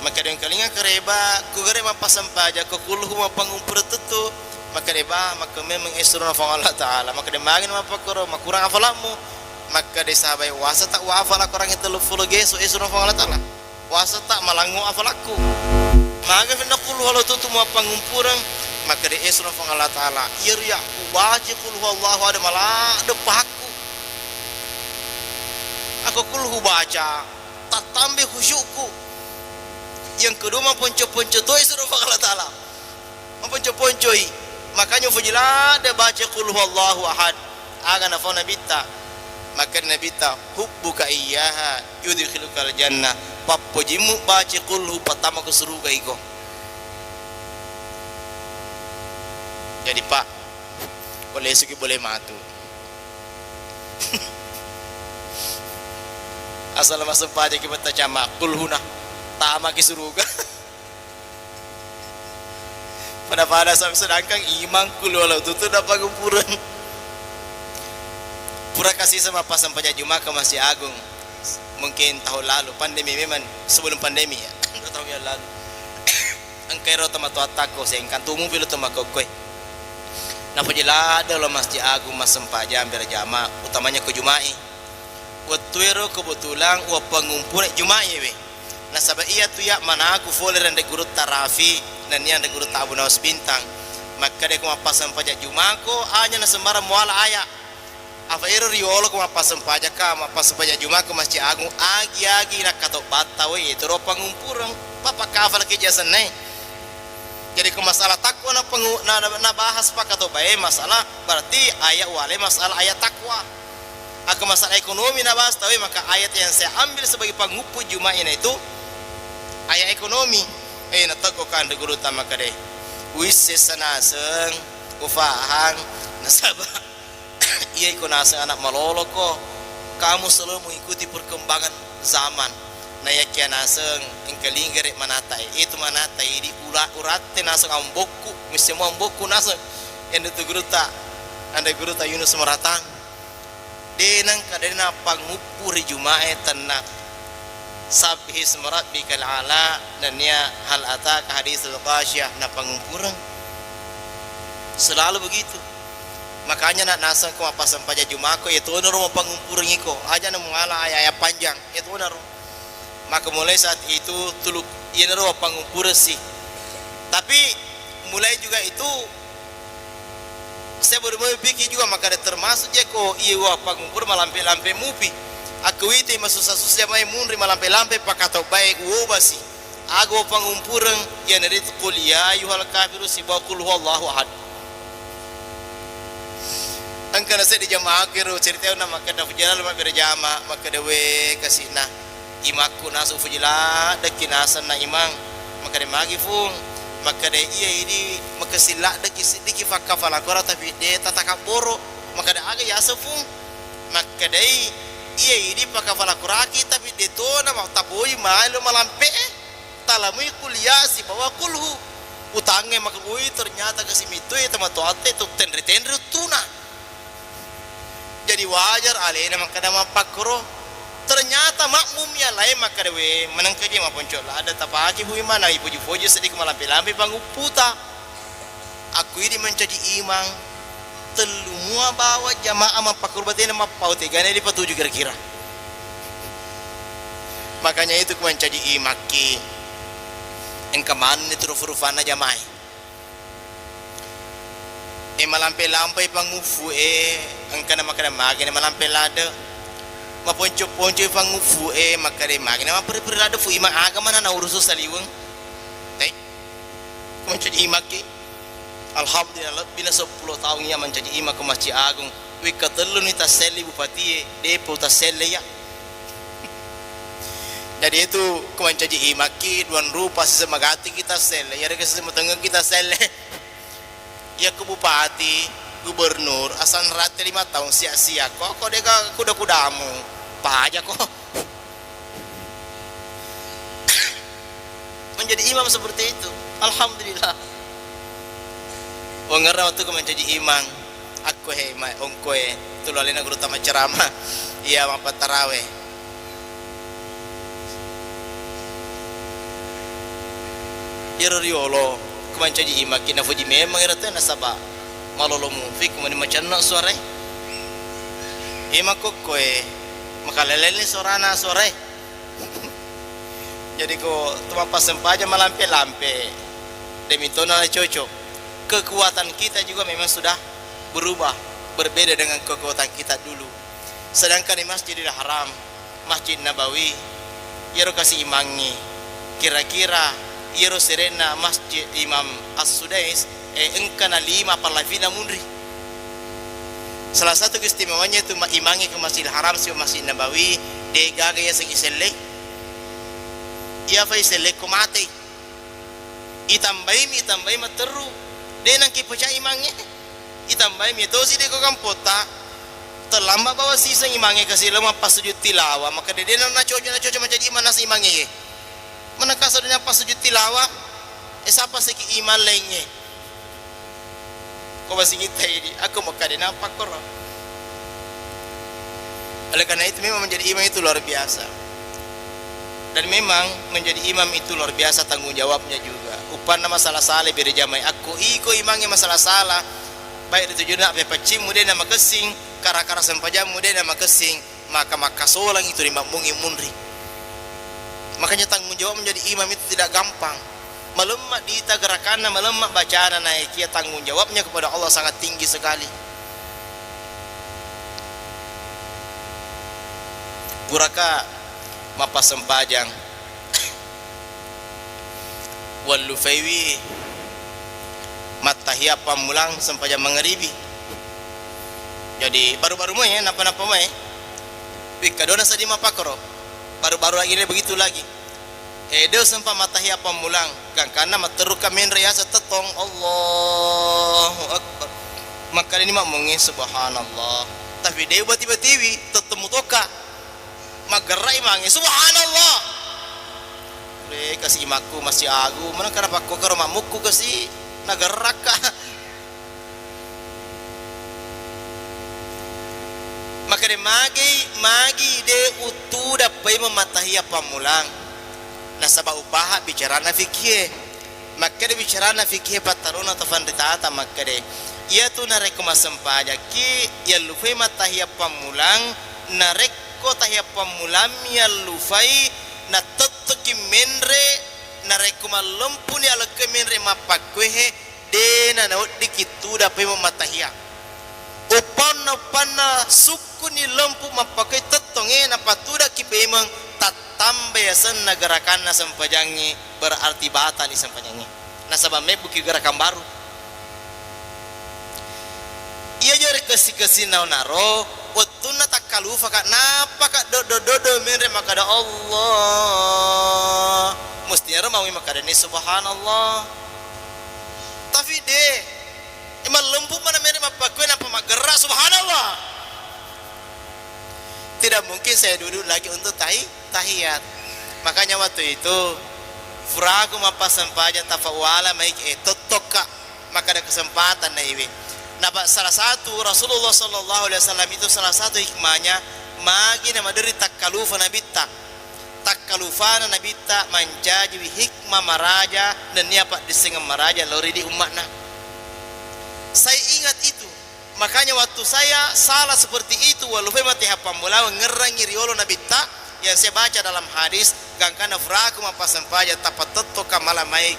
Makkeda engkalinga kareba, ku gare mappasempajang ko kulhu mappangumpureng tuttu. Makkeda ba, makkeda memang essurona Puang Allah Taala. Makkeda magi na mappakkoro, makurang afalammu. Makkeda sahabat, wasa tak wafala Quran itu tellu puluh geso essurona Puang Allah Taala. Wasa tak malangngu afalakku. Maga fenna qul huwallahu tuttu mappangumpureng. Makkeda essurona Puang Allah Taala, iyaro ya ubaca qul huwallahu ada maladde pahakku. Aku kulhu baca, tattambai khusyukku. Yang kedua, mapponco-ponco toi suro Puang Allah Taala. Mapponco-poncoi. Makanya ufaji ladde baca qul huwallahu ahad. Aga nafau Nabitta. Makkeda Nabitta, "Hubbuka iyyaha yudkhilukal jannah." Pappojimu baca qulhu, pattama ko suruga iko. Jadi, Pak, boleh suki boleh matu. Asal massempajangki betta cama, kulhuna, tamaki suruga. Pada-pada sa-, sedangkan imang kuluwalau tutu napagupureng. Pura kasi sama pas sempajang Juma ke Masjid Agung. Mungkin tahun lalu, pandemi memang, sebelum pandemi ya, dua tahun yang lalu. Engkairo tomatoatta ko sengkang tumu pilu to makkokkoe. Napoji ladde lo Masjid Agung massempajang berjamaah, utamanya ko Juma'i. Wettuero kebetulan uwappangumpuna Juma'i we. Nasaba iyatu ya manaku fole ri anre gurutta Rafi nennia anre gurutta Abu Nawas Bintang. Makkeda ko mappassempajang Jumako, aja nasembarang muala aya. Apa ero riolo ko mappassempajakka, mappassempaja Juma ko Masjid Agung, agi-agi nakkatobbatta we, yetoro pangumpureng, pappakkafalaki jasennae. Jadi ko masalah takwa na pengu-, na, na, nabahas pakkatobbae masalah, berarti ayat wale masalah ayat takwa. Ako masalah ekonomi nabahas tawe, maka ayat yang saya ambil sebagai panguppu Juma ina itu ayat ekonomi. Eh, natekko kanre guru tama kade. Wis sesa naseng, ufahang, nasaba. Iya iko naseng anak malolo ko, kamu selalu mengikuti perkembangan zaman. Nayakia naseng engka lingere manata e, itu manata e di ula-, uratte naseng ambokku, missemo ambokku naseng. Ende tu gurutta, ande gurutta Yunus Maratang. De nangka de napanguppu ri Jumae tenna. Sabbih isma rabbikal a'la, nennia hal ataka haditsul ghasyiyah, na pangumpureng. Selalu begitu. Makanya nak naseng ko mappassempajang Jumako, iya tonaro mapangumpureng iko. Aja na muala aya-aya panjang, iya tonaro. Maka mulai saat itu tuluk, iyanaro pangumpureng si. Tapi mulai juga itu, saya baru mau pikir juga, maka ada termasuk je ko iya wa pangumpureng malampe-lampe mupi. Aku itu masussa-sussa mai munri malampe-lampe pakatau baik wo basi. Ago pangumpureng, iyanaritu qul ya ayyuhal kafirun sibawa qul huwallahu ahad. Engka naseng di jamaah kiro cerita na makkeda Fuji laleng mabbere jama, makkeda we kasina imakku nasu Fuji laddekki nasenna imang. Makkeda magi fung, makkeda iya idi makessing laddekki siddiki fakkafala kora tapi de tatakabboro. Makkeda aga yaseng fung? Makkedai iya idi pakafala koraki tapi de tona ma-, tapoi maelo malampe e. Talamui kuliah sibawa kulhu. Utangnge makabui ternyata kasi mittu e tomatoatte tu tenri-tenri uttuna. Jadi wajar alena makkeda mappakkoro. Ternyata makmum ya lain makkeda we menengka je maponco ladde tapake hui mana ipuji-puji sedikit malampe-lampe pangupputa. Akku idi mancaji imang tellu mua bawa jamaah mappakkoro batena mappau tegana dipatuju kira-kira. Makanya itu ku mancaji imakki. Engka manenni tu rufa-rufanna jamaah e. E malampe-lampai panguffu e, engkana makkeda magena malampe ladde. Maponco-ponco panguffu e, makkeda magena maperi-peri ladde fu imang aga mana na urusu saliweng. Te. Mancaji imakki. Alhamdulillah, lebbina seppulo taung iya mancaji imang ko Masjid Agung. Wikka telluni tasselle bupatie, depo tasselle iya. Jadi itu ko mancaji imakki duang rupa siseng magatiki tasselle, iyarega siseng matengngeki tasselle. Iya ko bupati, gubernur, asal rate lima taung sia-sia ko, ko dega kuda-kudamu, paja ko. Menjadi imam seperti itu. Alhamdulillah. Ongerna waktu ku menjadi imam. Akko he ma-, ongko e, tulu alena guru tama ceramah. Iya, mappattarawe. Iyaro riolo, ku mancaji imam ki nafuji memang ero te nasaba malolo mufi, ku mani macenno suara e. Iya makkokko e, makaleleni suarana suara e. Jadi ko tu mappassempajang malampe-lampe, demi tona cocok. Kekuatan kita juga memang sudah berubah, berbeda dengan kekuatan kita dulu. Sedangkan di Masjidil Haram, Masjid Nabawi, iyaro kasi imangngi, kira-kira iyaro serenna Masjid Imam As-Sudais, eh, engkana lima pallafina munri. Salah satu keistimewanya itu ma-, imangnge ke Masjidil Haram sibawa Masjid Nabawi, degaga yaseng isellei. Iyafa isellei ko matei. Itambaimi, itambai matteru. De nangki pecah imangnge. Itambaimi tosi de ko kampotta. Terlambat bawa siseng imangnge kasi lao mappasujud tilawah. Maka de, de na coco, na coco mancaji imang nasa imangnge ye. Manakasa de na passujud tilawah. E sapa seki imang laingnge. Ko basi kita ini, aku makkeda nappa koro. Oleh karena itu memang menjadi imam itu luar biasa. Dan memang menjadi imam itu luar biasa tanggung jawabnya juga. Uppanna masalah sala bere jamai akko iko imangnge masalah sala, baik ritujunna pe paccimmu de na makessing, kara-kara sempajammu de na makessing, maka makkasolang itu ri mabmungi munri. Makanya tanggung jawab menjadi imam itu tidak gampang. Malemma dita gerakanna, malemma bacana, naekia tanggung jawabnya kepada Allah sangat tinggi sekali. Puraka mappasempajang, wallufaiwi mattahiya pammulang sempajang mangaribi. Jadi baru-baru mai, napa-napa mai. Wikka dona seddi mappakoro. Baru-baru lagi deh begitu lagi. Eh, de sempat mattahiya pammulang, gangkanna matterukka menre yaseng tettong, Allahu Akbar. Makkedani makmungnge, subhanallah. Tapi de bati-batiwi, tettong mutokka. Maggerra imangnge, subhanallah. Re, kasi imakku masih agu, mana kenapa kok karo makmukku kasi nagerrakka. Makkeda, "Magi, magi de uttuda paimeng mattahiya pammulang?" Nasaba upaha bicarana fikih e. Makkeda bicarana fikih e pattaruna to fanritata, makkeda, iyatu narekko massempajakki yallufai mattahiya pammulang, narekko tahiya pammulammi yallufai, natettokki menre, narekko mallempuni alekko menre mappakkuehe, de na naweddikki tuda paimeng mattahiya. Uppanna, uppanna sukkuni lempu mappakoi tettongnge napatudakki paimeng, tattambai asenna gerakanna sempajangnge, berarti batali sempajangnge. Nasaba mebbuki gerakan baru. Iya jari kessi-kessinna onaro, wettunna takkalufaka, nappaka doddo-doddo menre makkada, "Allah." Mustinaro maui makkadani, "Subhanallah." Tapi de, eh, mallempu mana menre mappakkue nappa maggerra, "Subhanallah." Tidak mungkin saya duduk lagi untuk tahi-, tahiyat. Makanya waktu itu, furaku mappasempajang tafawala maik, eh, tottokka. Makkada kesempatan na iwi. Napa salah satu Rasulullah sallallahu alaihi wasallam itu salah satu hikmahnya, magi na maderri takkalufa nabitta. Takkalufana nabitta mancajiwi hikmah maraja nennia paddissengeng maraja lao ri di umma'na. Saya ingat itu. Makanya waktu saya salah seperti itu, wallufai mattahiya pammulang, ngerrangi riolo nabitta, yang saya baca dalam hadis, gangkanna furaku mappasempajang tappa tettokka mala maik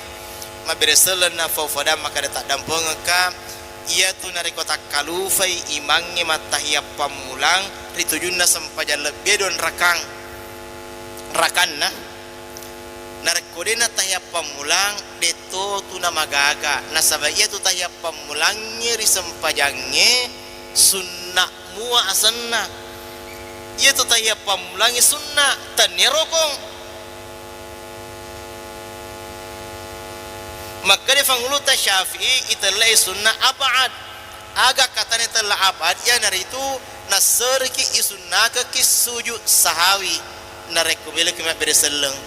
mabbere sellenna fau fadang makkada taddampengekka, iyatu narekko takkalufai imangnge mattahiya pammulang ri tujunna sempajang lebbie duanrakang rakanna, narekko de nattahiya pammulang, detto tu namagaga, nasaba iyatu tahiya pammulangnge ri sempajangnge sunna mua asenna. Iyatu tahiya pammulangnge sunna, tennia rokong. Makkeda fangulutta Syafi'i, itellai sunna ab'ad. Aga katana itella ab'ad, iyanaritu nasseriki isunnakekki sujud sahawi narekko meloki mabbere selleng.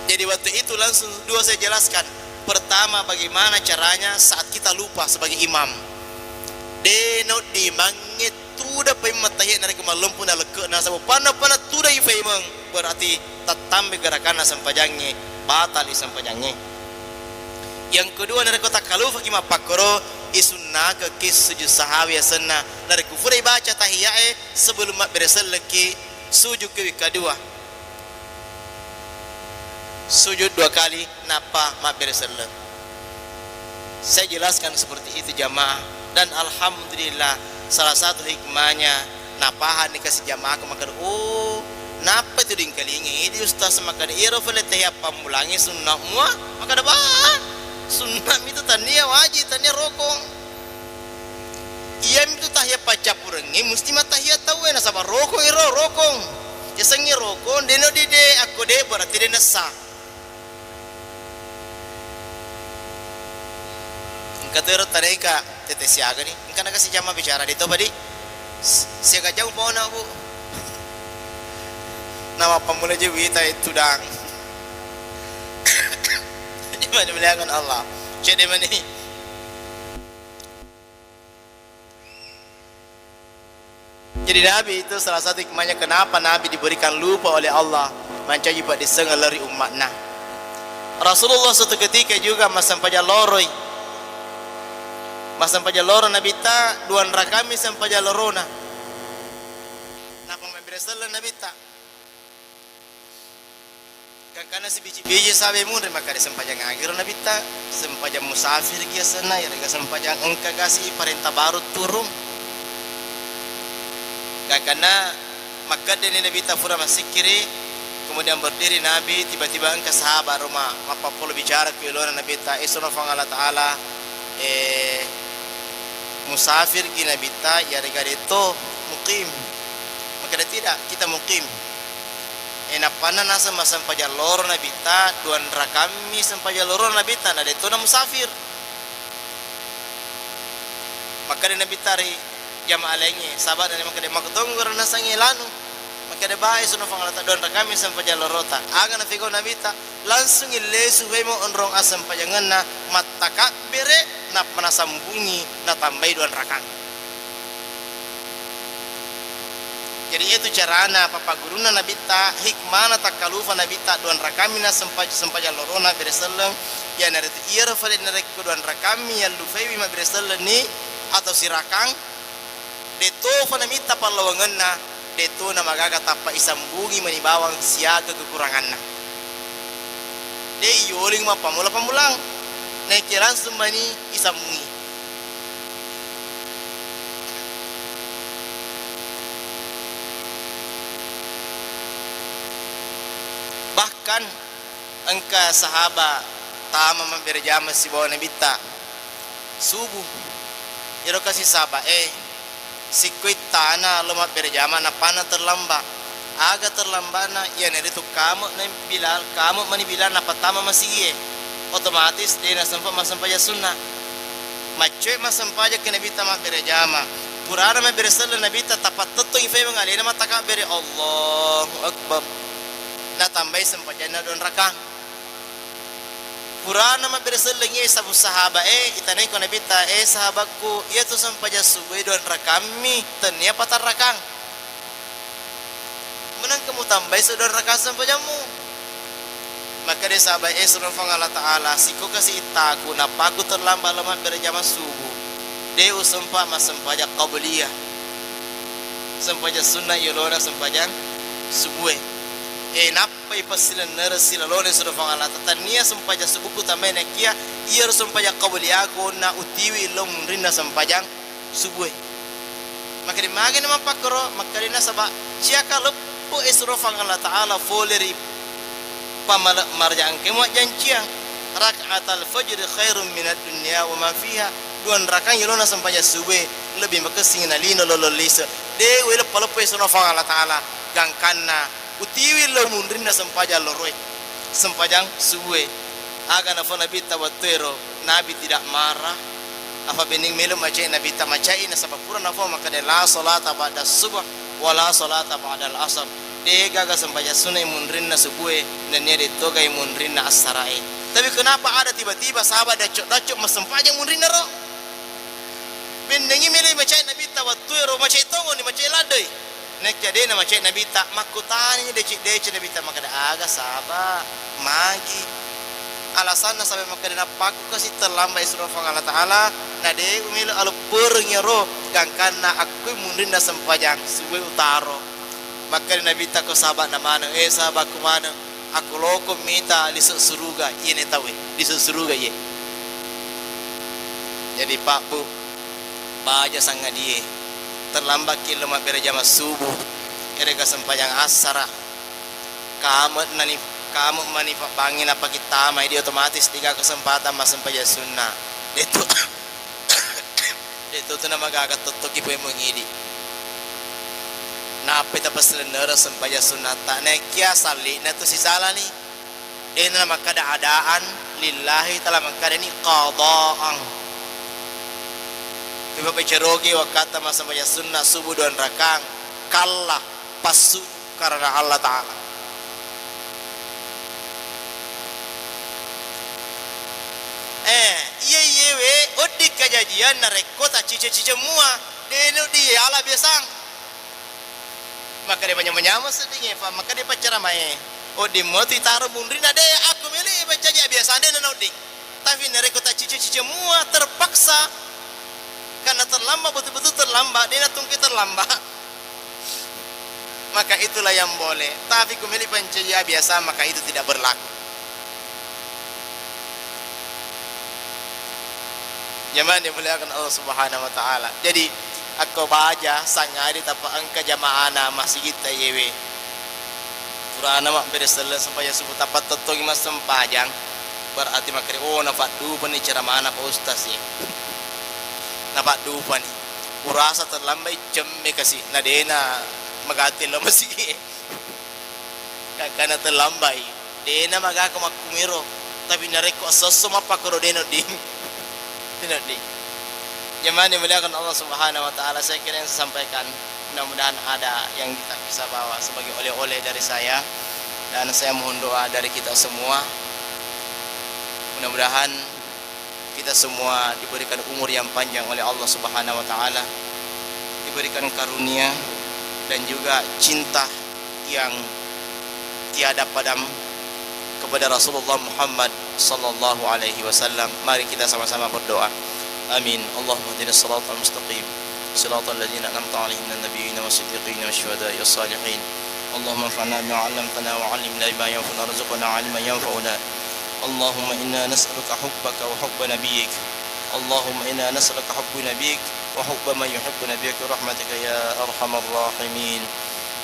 Jadi waktu itu langsung dua saya jelaskan. Pertama, bagaimana caranya saat kita lupa sebagai imam. De nawedding imangnge tuda paimeng mattahiya narekko mallempu nalekke'na, nasaba panna-panna tuda ifaimeng, berarti tattambai gerakanna sempajangnge, batali sempajangnge. Yang kedua, narekko takkalufaki mappakkoro, isunnakekki sujud sahawi asenna. Narekko pura ibaca tahiya'e sebelum mabbere sellekki, sujudki wekka dua. Sujud dua kali, nappa mabbere selleng. Saya jelaskan seperti itu, jamaah. Dan alhamdulillah, salah satu hikmahnya, napahanni kasi jamaahku makkeda, "Oh, nappa itu dingkalinga idi ustaz makkeda, iyaro fale tahiya pammulangi sunna mua?" Makkeda, "Ba, sunna mitu, tania wajib, tania rokong." Iyamitu tahiya paccappurengnge musti mattahiya tauwe, nasaba rokong iro, rokong. Yasengnge rokong, deno dide, akko de, berarti de nessa. Engka tero tanaika tete siaga ni, engka nakasi jama bicara de to padi. S-, siaga jam paona, Bu. Nama pammula je wita itu dang. Jadi mana meliakan Allah. Cek de mani. Jadi Nabi itu salah satu hikmahnya kenapa Nabi diberikan lupa oleh Allah, mancaji paddissengeng lao ri umma'na. Rasulullah suatu ketika juga massempajang loroi. Massempajang loro Nabitta, duanrakami sempajang lorona. Nappa mabbere selleng Nabitta. Gangkanna sibiji-biji sawe munri makkeda sempajang agiro Nabitta, sempajang musafir ki asenna, iyarega sempajang engka gasi parenta baru turung. Gangkanna makkeddeni Nabitta fura massikkiri, kemudian berdiri Nabi, tiba-tiba engka sahabat ruma mappappolo bicara ku elona Nabitta, "Esono Fang Allah Ta'ala, eh, musafir ki Nabitta, iyarega detto mukim?" Makkeda, "Tidak, kita mukim." E, nappanna naseng massempajang loro Nabitta, duanrakammi sempajang loro Nabitta, na de'to na musafir. Makkeda Nabitta ri jamaah laingnge, sahabat na makkeda, "Makkutongko nasengnge lanu?" Makkeda, "Bae, sunna Fang Allah Ta'ala, duanrakammi sempajang lorota." Aga napigau Nabitta? Langsung illesu femo onrong assempajangenna, mattakabbere, nappa nasambungi, natambai duanrakang. Jadi, iyatu carana pappagurunna Nabitta, hikmana takkalufa Nabitta duanrakammi nassempaj-, sempajang lorona mabbere selleng, iyanaritu iyaro fale narekko duanrakammi yallufaiwi mabbere sellenni atau sirakang, de'tofa namitta pallawangenna, de'tona magaga tappa isambungi mani bawang siaga kekuranganna. De' iyoling mappammula-pammulang, naekia langsung mani isambungi. Bahkan engka sahaba tama mabbere jama sibawa Nabitta subuh. Iyaro kasi sahaba e, sikko ittana lo mabbere jama, napana terlamba. Aga terlambana? Iyanaritu kamo na Bilal, kamo mani Bilal napattama masigie. Otomatis de' nasempa massempajang sunna. Maccoe massempajang ke Nabitta mabbere jama. Purana mabbere selleng Nabitta, tapattettongi femeng alena mattakabbere, Allahu Akbar. Natambai sempajanna duanrakang. Purana mabbere sellengngi e sabu sahaba e, itanai ko Nabitta, e sahabakku, iyatu sempajang subuh e duanrakammi, tennia patarrakang. Menangka mutambai seddua rakang sempajammu. Makkeda sahaba e, Surona Puang Allah Ta'ala, sikko kasi ittaku, nappaku terlambat lo mabbere jama subuh, de' usempa massempajang qabliyah, sempajang sunna yolona sempajang subuh e. E, nappai passilennereng silalona Surona Puang Allah Ta'ala, tennia sempajang subuhku tambai naekia iyaro sempajang qabliyahku onna utiwi lo munrinna sempajang subuh e. Makkeda magi na mappakkoro? Makkeda nasaba ciaka leppu e Surona Puang Allah Ta'ala fole ri pamale marja engka muajjanciang, rakaatal fajri khairum minad dunya wa ma fiha. Duanrakang yolona sempajang subuh e lebbi makessing na lino lolo lise. De' ueleppa-leppa e Surona Puang Allah Ta'ala, gangkanna utiwi lo munrinna sempajang loro e, sempajang subuh e. Aga nafo Nabitta wettu ero? Nabi tidak marah. Apa benning melo macai Nabitta macai, nasaba pura nafo makkeda, la salata ba'da subuh wa la salata ba'dal asr. De' gaga sempajang sunna e munrinna subuh e, nennia de' togai munrinna assara e. Tapi kenapa ada tiba-tiba sahabat dacco-dacco massempajang munrinna ro? Bennengngi melo macai Nabitta wettu ero, macai tongoni, macai laddoi. Naekia de' namacai Nabitta, makkutani deceng-deceng Nabitta makkeda, aga saba, magi? Alasanna saba makkeda, nappaku kasi terlambat e Surona Puang Allah Ta'ala, na de' umelo aleppereng iyaro, gangkanna akkui munrinna sempajang subuh e utaro. Makkeda Nabitta ko sahabana maneng, e sahabakku maneng, akko loko mita lisu suruga, iyene tau e lisu suruga iye. Jadi, Pak, Bu, baja sangadie, terlambatki lo mabbere jama subuh, erega sempajang assara, kame' nani, kame' mani pabbangngi napakittamai, de' otomatis de' gaga kesempatan massempajang sunna. De' tu De' to tu namagaga tottoki poe mengidi. Nappai tapasilennereng sempajang sunnatta. Naekia salli'na tu sisalani. De' namakkada adaan lillahi ta'ala, makkedani qadaan. Tapi papecarogi wakkatta massempajang sunna subuh duanrakang. Kalla, passu. Karena Allah Ta'ala. Eh, iya, iyewe, wedding kajajian narekko taccice-cice mua, de' nudding yala biasang. Maka de' manyama-nyama sedding, Pak, maka de' paccaramae. Wedding motu itaro munrinna, de' akko mele' mancaji biasang, de' na wedding. Tapi narekko taccice-cice mua, terpaksa, karena terlambat, betul-betul terlambat, de' natungke terlambat, maka itulah yang boleh. Tapi ko mele' pancaji biasa, maka itu tidak berlaku. Jamaah dimuliakan Allah Subhanahu wa Ta'ala. Jadi, akko baja sangadi tappa engka jamaana masigitta iyewe. Purana mabbere selleng sempajang subuh, tappa tottongi massempajang, berarti makkeda, oh, napaddupani ceramana Pak Ustaz, ya. Napaddupani. Purasa terlambai cemme kasi, na de'na magatti lo masigi. Gangkanna terlambai. De'na magaga makkumiro. Tapi narekko esso-esso mappakkoro, de' nodding. De' nodding. Jamaah dimuliakan Allah Subhanahu wa Ta'ala, saya kira yang saya sampaikan, mudah-mudahan ada yang kita bisa bawa sebagai oleh-oleh dari saya, dan saya mohon doa dari kita semua. Mudah-mudahan kita semua diberikan umur yang panjang oleh Allah Subhanahu wa Ta'ala, diberikan karunia, dan juga cinta yang tiada padam kepada Rasulullah Muhammad sallallahu alaihi wasallam. Mari kita sama-sama berdoa. Amin. Allahumma ihdinas siratal mustaqim. Siratal ladzina an'amta alaihim minan nabiyyin was siddiqin was syuhada'i was salihin. Allahumma anfa'na bima 'allamtana wa 'allimna bima yanfa'una warzuqna 'ilman yanfa'una. Allahumma inna nas'aluka hubbaka wa hubba nabiyyik. Allahumma inna nas'aluka hubba nabiyyik wa hubba man yuhibbu nabiyyik bi rahmatika ya arhamar rahimin.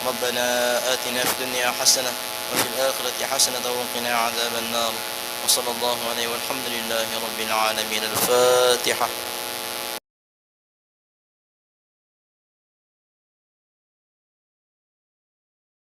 Rabbana atina fid dunya hasanah wa fil akhirati hasanatan wa qina adzaban nar. Wa sallallahu alaihi walhamdulillahi rabbil alamin. Al-Fatihah.